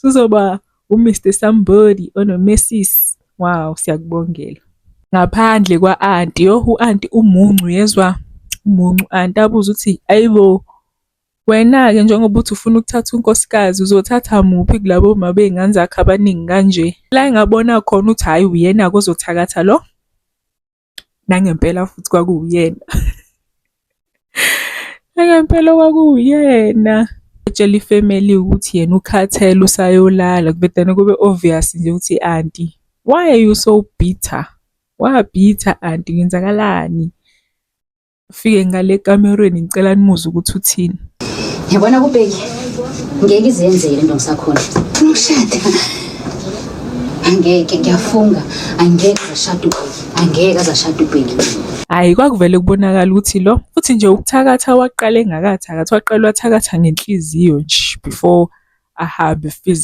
Suzoba u-Mr Somebody ono-Mrs. Wow, siyakubongela. Ngaphandle kwa-anti, yoh u-anti umuncu yezwa, umuncu anti abuze ukuthi ayibo wena-ke njengoba uthi ufuna ukuthatha unkosikazi uzothatha muphi kulabo mama bey'ngane zakhe abaningi kanje? La engabona khona ukuthi hhayi uyena-ke ozothakatha lo. Nangempela futhi kwakuwuyena. Nangempela kwakuwuyena. Etshela ifemeli ukuthi yena ukhathele usayolala kuvele kube obvious nje ukuthi anti, why are you so bitter? Wa-bitter anti kwenzakalani? Ufike ngale ekamerweni ngicela nimuzwe ukuthi uthini. Yabona kuBheki ngeke izenzele into ngisakhona. Ufuna ukushada? Angeke, ngiyafunga, angeke azashada uBheki. Angeke azashada uBheki. Hhayi kwakuvele kubonakala ukuthi lo futhi nje ukuthakatha waqala engakathakathi waqala wathakatha ngenhliziyo nje before ahambe physically.